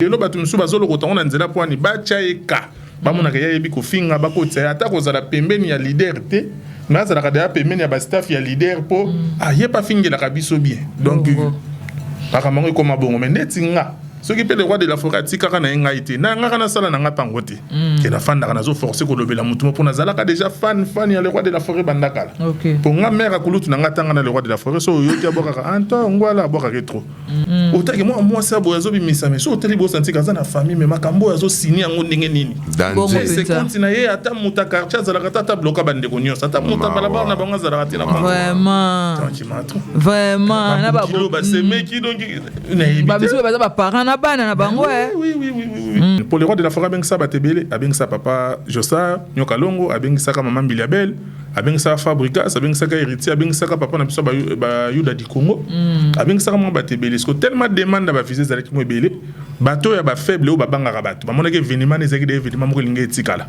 Lelo bato mosusu bazolokota yango na nzela mpo wani batya ye ka bamonaka ye ayebi kofinga, bakotisa ye ata kozala pembeni ya leader te, mais azalaka deja pembeni ya bastaff ya leader mpo aye mpe afingelaka biso bien. Donc makambo yango ekoma bongo. Mais neti nga, soki mpe le roi de la forêt atikaka na ye ngai te, na ngaka nasala na nga mpango te, ke nafandaka nazoforce kolobela motu mo, mpo nazalaka déjà fan ya le roi de la forêt banda kala. Mpo nga mare akulutu na nga ntanga na le roi de la forêt, so oyoki abwakaka anto ngwala, abwakaka trop. Otaki mwa mwasi aboye azobimisa, mais so otali bosantika aza na famille, mais makambo oyo azosini yango ndenge nini? Danger. Compte na ye, ata moto ya quartier azalaka te, ata bloka bandeko nyonso, ata moto ya balabala na bango azalaka te na Vraiment. Vraiment. Na babokilo basemeki, donc nayebi te. Bamisu baza baparent na bana na bango, eh. Oui. Pour le roi de la forêt, abengisa bato ebele. Abengisa papa Josar Nyoka Longo, abengisaka mama Mbiliabel, abengisaka Fabricas, abengisaka Héritier, abengisaka papa na biso Bayuda du Congo, abengisaka mwa bato ebele. Siko tellement demande na bavisa ezalaki mo ebele, bato oyo ya bafaible oyo babangaka bato bamonaki événement ezalaki de événement moko elingi etikala.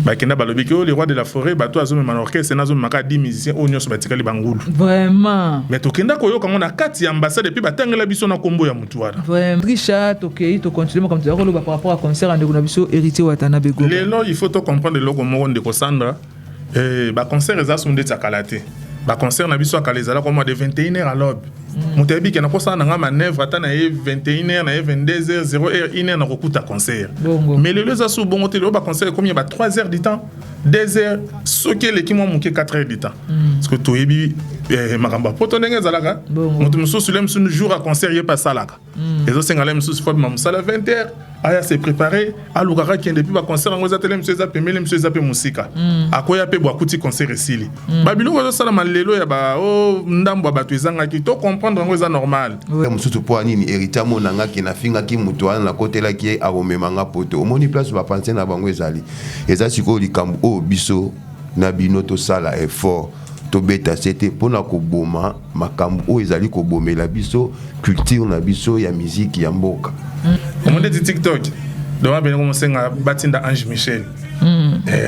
Bakenda, balobiki oyo le roi de la forêt, bato azomema na orchestre, nazomema kaka 10 musiciens, oyo nyonso batikali bangulu. Mais tokenda koyoka yango na kati ya ambassade, et puis batangela biso na nkombo ya motu wana. Vraiment. Richard, tokei, tocontinue makambo tozala koloba par rapport à concert ya ndeko na biso Héritier Watanabe Goga. Lelo il faut tocomprendre eloko moko, ndeko Sandra. Baconcert eza so ndeti ya kala te. Baconcert na biso ya kala ezalaka mwa de 21 heures à l'aube. Moto ayebi ke nakosala na nga manœuvre, ata na ye 21 heures, na ye 22 heures, 0 heure, 1 heure, nakokuta concert. Bongo. Mais lelo eza so bongo te. Lelo baconcert ekomi ya ba 3 heures du temps, 2 heures, soki eleki mwa moke 4 heures du temps, parce que toyebi makambo ya poto ndenge ezalaka. Bongo. Moto mosusu, le mosusu jour ya concert ye mpe asalaka, ezosenga le mosusu fo abima mosala 20 heures, aya se préparer, alukaka kende. Mpe baconcert yango eza tele, mosusu eza pembeni, mosusu eza mpe mosika, akoya mpe bo akuti concert esili. Babiloko ezosalama lelo ya ba o ndambo ya bato ezangaki to comprendre yango, eza normal. Mosusu mpo nini Héritier amonangaki nafingaki moto wana, nakotelaki ye, akomemanga poto. Omoni place bapense na bango ezali, eza sikoyo likambo oyo biso na bino tosala effort, tobeta se te mpona koboma makambo oyo ezali kobomela biso culture na biso ya miziki ya mboka. Omoni neti TikTok, donc abene komosenga batinda Ange Michel.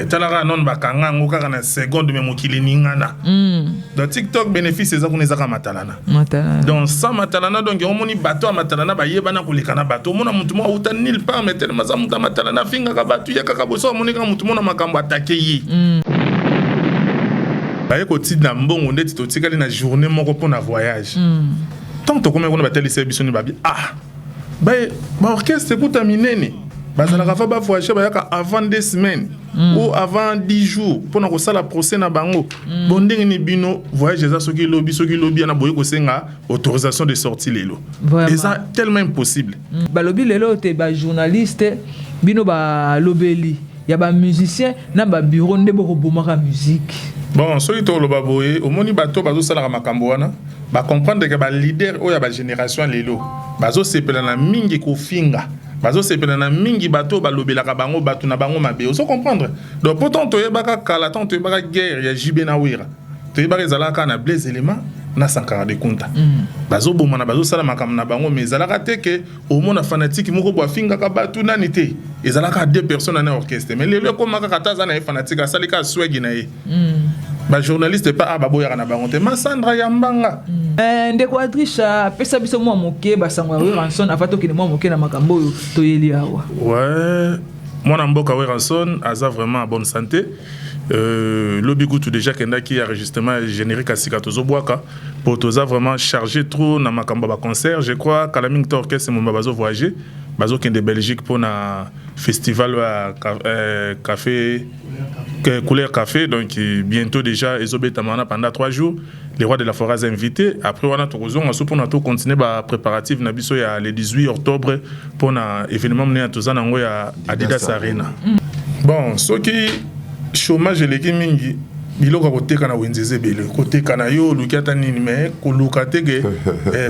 Talaka nano, bakanga yango kaka na seconde, mais mokili ningana. Donc TikTok, bénéfice eza kuna, ezaka matalana. Matalana. Donc sans matalana, donc omoni bato ya matalana bayebana koleka na bato. Omona motu moko auta nulle part, mais telema aza moto ya matalana, afingaka bato ye kaka boso. Omoni kaka motu mona makambo atake ye, baye kotinda mbongo ndeti totikali na journée moko mpo na voyage. Ntango tokomi kuna, batelisa biso ni babi ah baye baorchestre ekuta minene bazalaka fa bavoyage, bayaka avant 2 semaines ou avant 10 jours mpona kosala procès na bango. Bon, ndenge ni bino voyage eza soki lobi, soki lobi yana, boye kosenga autorisation de sortie lelo? Eza tellement impossible. Balobi lelo te bajournaliste, bino balobeli ya bamusicien na babureau nde bokobomaka musique. Bon, soki toloba boye, omoni bato bazosalaka makambo wana, bacomprendre ke baleader oyo ya bagénération ya lelo bazosepela na mingi kofinga, bazosepela na mingi bato oyo balobelaka bango, bato na bango mabe. Ozo comprendre? Donc po ntango toyebaka kala, ntango toyebaka guerre ya JB na Wera, toyebaka ezalaka kaka na Blaise Elema na Sankara de Kunta, bazobomana, bazosala makambo na bango, mais ezalaka te ke omona fanatique moko bo afingaka bato nani te. Ezalaka deux personnes na orchestre. Mais lelo ekóma kaka ata aza na ye fanatique, asali kaka swegi na ye. Bajournaliste pa a baboyaka na bango te, Masandra ya mbanga. Ndeko Adrisha, apesa biso mwa moke basango ya Werrason avant tokende mwa moke na makambo oyo toyeli awa. Ouais, mwana mboka Werrason aza vraiment en bonne santé. Lobi kutu déjà kendaki enregistrement ya générique ya sika tozobwaka, po toza vraiment chargé trop na makambo ya baconcert. Je crois kala mingi te orchestre momba bazovoyage, bazokende Belgique mpona festival ya café, couleur café. Donc bientôt déjà ezobetama wana pendant 3 jours. Le roi de la forêt aza invité. Après wana tokozonga so mpona tocontinue bapréparatif na biso ya le 18 octobre mpona événement monene toza nango ya Adidas Arena. Bon, soki chômage eleki mingi, biloko ya koteka na wenze eza ebele. Koteka na yo, oluki ata nini, mais koluka teke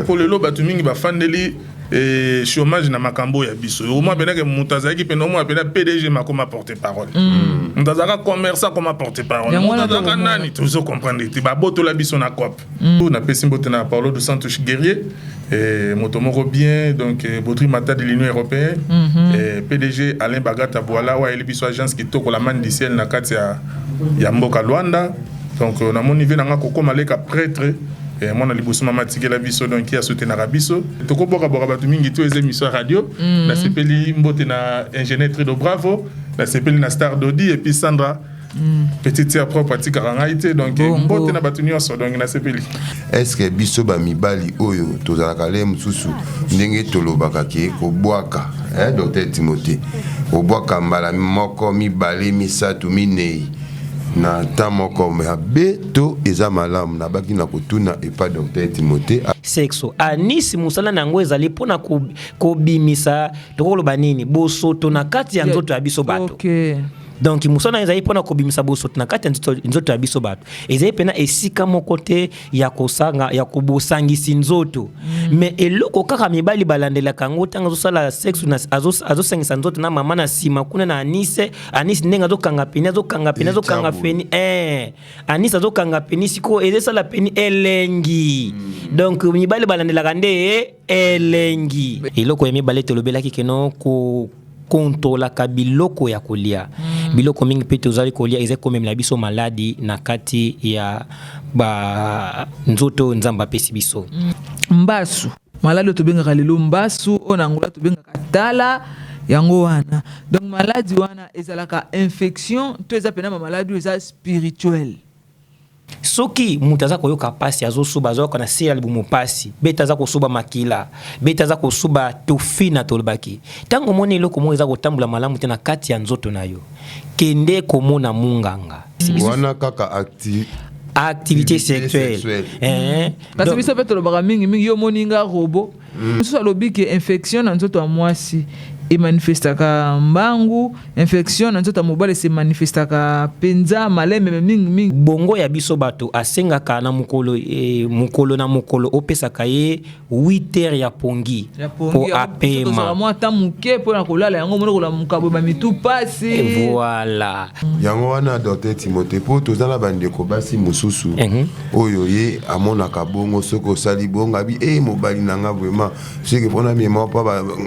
mpo lelo bato mingi bafandeli chômage na makambo ya biso. Omwa penake moto azalaki pene, omwa pena PDG makoma porte parole, moto azalaka commerçant akoma porte parole, moto azalaka nani, tozo comprendre te. Babotola biso na cope. Napesi mbote na Paulo dos Santos guerrier, moto moko bien. Donc Baudry Mata de l'Union européenne, PDG Alain Bagata Boala oyo ayeli biso agence kitoko La Manne du Ciel na kati ya mboka Luanda. Donc namoni ve nanga kokoma leka prêtre. Mwana liboso mama atikela biso, donc ye asoutenaka biso. Tokobwakabwaka bato mingi to eza émission ya radio. Nasepeli, mbote na ingénieur Trido Bravo, nasepeli na Star Dodi et puis Sandra, petite sœur propre, atikaka ngai te. Donc mbote na bato nyonso, donc nasepeli. Est ce que biso bamibali oyo tozalaka le mosusu ndenge tolobaka ke kobwaka, eh, docteur Timothée, kobwaka mbala moko, mibale, misato, minei na temps moko, mabe to eza malamu? Nabaki na kotuna epa docteur Timothée. Sexe anus, mosala na yango ezali mpona kobimisa, tokoloba nini, bosoto na kati ya nzoto ya biso bato. Donc mosala ezali mpona kobimisa bosoto na kati ya nzoto ya biso bato. Ezali mpena esika moko te ya kosanga, ya kobosangisi nzoto. Mais eloko kaka mibali balandelaka yango, ntango azosala sexe, azosangisa nzoto na mama na nsima kuna na anus, anus ndenge azokanga pénis, azokanga pénis, azokanga pénis, anus azokanga pénis, sikoyo ezosala pénis elengi. Donc mibali balandelaka nde elengi. Eloko ya mibale tolobelaki keno ko kontolaka biloko ya kolia. Biloko mingi mpe tozali kolia eza komemela biso maladi na kati ya ba nzoto oyo Nzambe apesi biso. Mbasu, maladi oyo tobengaka lelo mbasu, oyo na Angola tobengaka tala, yango wana. Donc maladi wana ezalaka infection to eza mpena bamaladi oyo eza spirituel? Soki moto aza koyoka mpasi, azosuba, azoyoka na se ya libumu mpasi, bete aza kosuba makila, bete aza kosuba tofina, tolobaki ntango omoni eloko moko eza kotambola malamu te na kati ya nzoto na yo, kende komona munganga. Wana kaka activité sexuelle. Eh, kasi biso mpe tolobaka mingimingi, yo omoni nga robo mosusu alobi ke infection na nzoto ya mwasi emanifestaka mbangu, infection na nzoto ya mobali esemanifestaka mpenza malembe mingimingi. Bongo ya biso bato asengaka na mokolo, mokolo na mokolo opesaka ye 8 heures ya pongi. Po apema mwa ata moke mpona kolala, yango omoni kolamuka boye bamitu pasi. Voilà. Yango wana, docteur Timothée, mpo toza na bandeko basi mosusu oyo ye amonaka bongo, soki osali bongo abi e mobali na nga vraiment, soki mpona mema mpo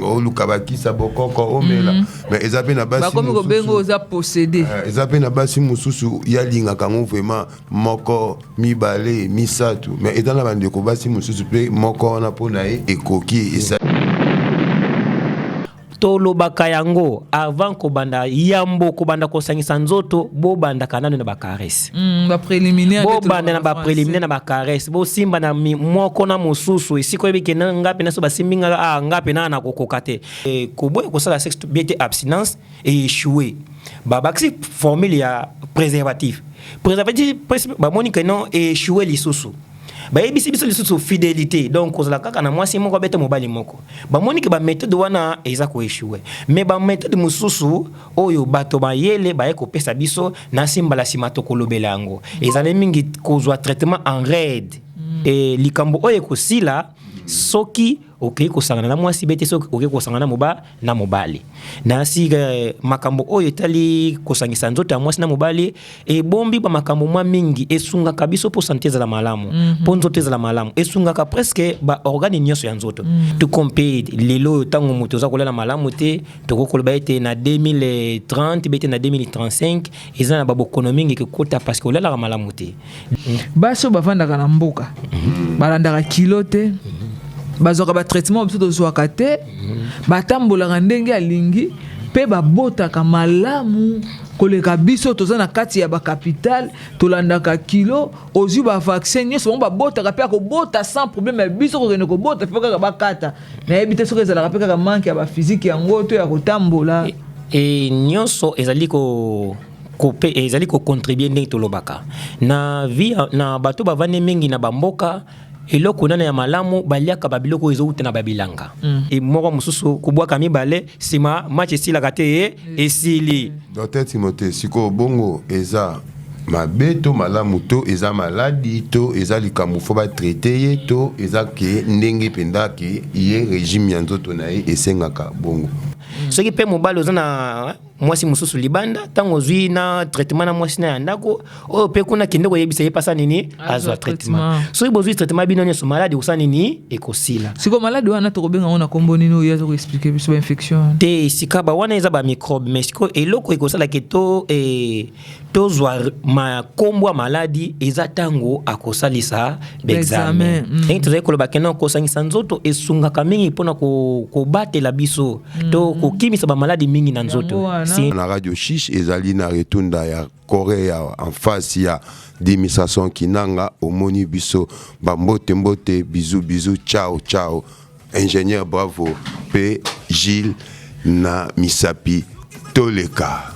oluka bakisa bokoko omela. Mais eza mpe na basi bakomi kobenga oza possédé. Eza mpe na basi mosusu yalingaka yango vraiment moko, mibale, misato. Mais eza na bandeko basi mosusu mpe moko wana mpo na ye ekoki esa. Tolobaka yango avant kobanda, yambo kobanda kosangisa nzoto, bobandaka nano na bacaresses. Bapréliminaire. Bobanda na bapréliminaire, na bacaresses, bosimba na moko na mosusu esika oyebi ke nga mpe so basimbi nga, ah, nga mpe na nakokoka te. Koboya kosala sexe bien te, abstinence échoué, babakisi formule ya préservatif. Préservatif, bamoni ke non, échoué lisusu. Bayebisi biso lisusu fidélité, donc kozala kaka na mwasi moko, abete mobali moko. Bamoni ke baméthode wana eza koéchouer, mais baméthode mosusu oyo bato bayele baye kopesa biso na simbala nsima, tokolobela yango. Ezali mingi kozwa traitement en raid e likambo oyo ekosila soki okei kosangana na mwasi be te, soki okei kosangana na mobali na sika. Makambo oyo etali kosangisa nzoto ya mwasi na mobali ebombi bamakambo mwa mingi. Esungaka biso mpo santé ezala malamu, mpo nzoto ezala malamu. Esungaka presque baorgane nyonso ya nzoto. Tout mpe lelo oyo, ntango moto oza kolala malamu te, tokoki koloba ete na 2030 bete na 2035 eza na babokono mingi ekokota parce que olalaka malamu te. Basi oyo bavandaka na mboka balandaka kilo te, bazwaka batraitement biso tozwaka te, batambolaka ndenge alingi mpe babotaka malamu koleka biso toza na kati ya bacapitale, tolandaka kilo, ozwi bavaccin nyonso. Bango babotaka mpe akobota sans problème ya biso kokende kobota mpe kaka bakata. Nayebi te soki ezalaka mpe kaka manque ya baphysique yango to ya kotambola. E nyonso ezali ko kope, ezali kocontribuer ndenge tolobaka na vie na bato bavandi mingi na bamboka. Eloko nana ya malamu, baliaka babiloko oyo ezowuta na babilanga. E moko mosusu kobwaka mibale, nsima match esilaka te, esili. Docteur Timothée, sikoyo bongo eza mabe to malamu, to eza maladi, to eza likambo fo batraiter ye, to eza ke ndenge mpenza ke ye régime ya nzoto na ye esengaka bongo? Soki mpe mobali oza na Mwasi mosusu libanda, ntango ozwi na traitement na mwasi na ya ndako oyo mpe kuna, kende koyebisa ye pasa nini, azwa traitement. Soki bozwi traitement bino nyonso, maladi ekosala nini? Ekosila. Siko maladi wana tokobenga ngo na kombo nini oyo aza koexpliquer biso, bainfection? Te, sika bawana eza bamicrobe, mais sikoyo eloko ekosalaka to tozwa makombo ya maladi eza ntango akosalisa baexamen. Ndenge tozali koloba kena kosangisa nzoto esungaka mingi mpona kobatela biso to kokimisa bamaladi mingi na nzoto. Na Radio Chiche ezali na retunda ya Korea, en face ya administration Kinanga. Omoni biso, bambote mbote, bisous bisous, ciao ciao. Ingénieur Bravo mpe Gilles na misapi, toleka.